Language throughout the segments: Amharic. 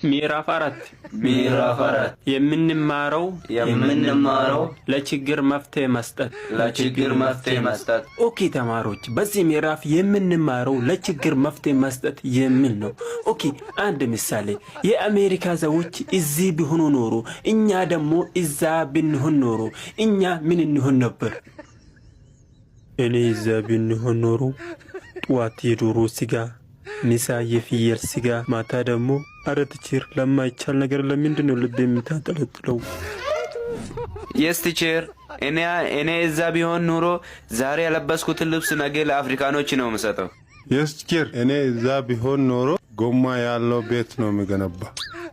ምዕራፍ 4። ምዕራፍ 4። የምንማረው የምንማረው ለችግር መፍትሄ መስጠት። ለችግር መፍትሄ መስጠት። Okay ተማሪዎች፣ በዚህ ምዕራፍ የምንማረው ለችግር መፍትሄ መስጠት የሚል ነው። Okay፣ አንድ ምሳሌ፣ የአሜሪካ ሰዎች እዚህ ቢሆኑ ኖሮ፣ እኛ ደግሞ እዛ ብንሆን ኖሮ እኛ ምን እንሆን ነበር? እኔ እዛ ብንሆን ኖሮ ጠዋት የዶሮ ስጋ፣ ምሳ የፍየል ስጋ፣ ማታ ደግሞ፣ አረ teacher፣ ለማይቻል ነገር ለምንድን ነው ልብ የምታንጠለጥለው? Yes teacher፣ እኔ እዛ ቢሆን ኑሮ ዛሬ የለበስኩትን ልብስ ነገ ለአፍሪካኖች ነው የምሰጠው። Yes teacher፣ እኔ እዛ ቢሆን ኖሮ ጎማ ያለው ቤት ነው የሚገነባ።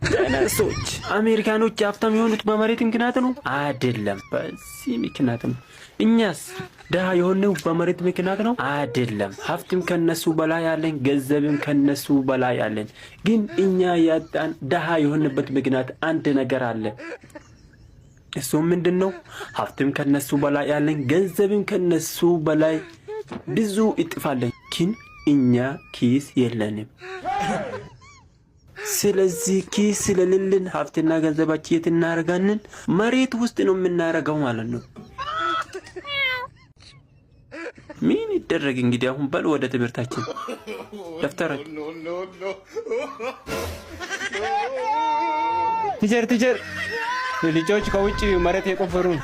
ደነሶች፣ አሜሪካኖች ሀብታም የሆኑት በመሬት ምክንያት ነው? አይደለም፣ በዚህ ምክንያት ነው። እኛስ ድሃ የሆነው በመሬት ምክንያት ነው? አይደለም። ሀብትም ከነሱ በላይ ያለን፣ ገንዘብም ከነሱ በላይ ያለን። ግን እኛ ያጣን፣ ድሃ የሆንበት ምክንያት አንድ ነገር አለ። እሱም ምንድን ነው? ሀብትም ከነሱ በላይ ያለን፣ ገንዘብም ከነሱ በላይ ብዙ እጥፍ አለን። ግን እኛ ኪስ የለንም። ስለዚህ ኪስ ስለሌለን ሀብትና ገንዘባችን የት እናደርጋለን? መሬት ውስጥ ነው የምናደርገው ማለት ነው። ምን ይደረግ እንግዲህ። አሁን በል ወደ ትምህርታችን። ደፍተር። Teacher, teacher፣ ልጆች ከውጭ መሬት የቆፈሩ ነው።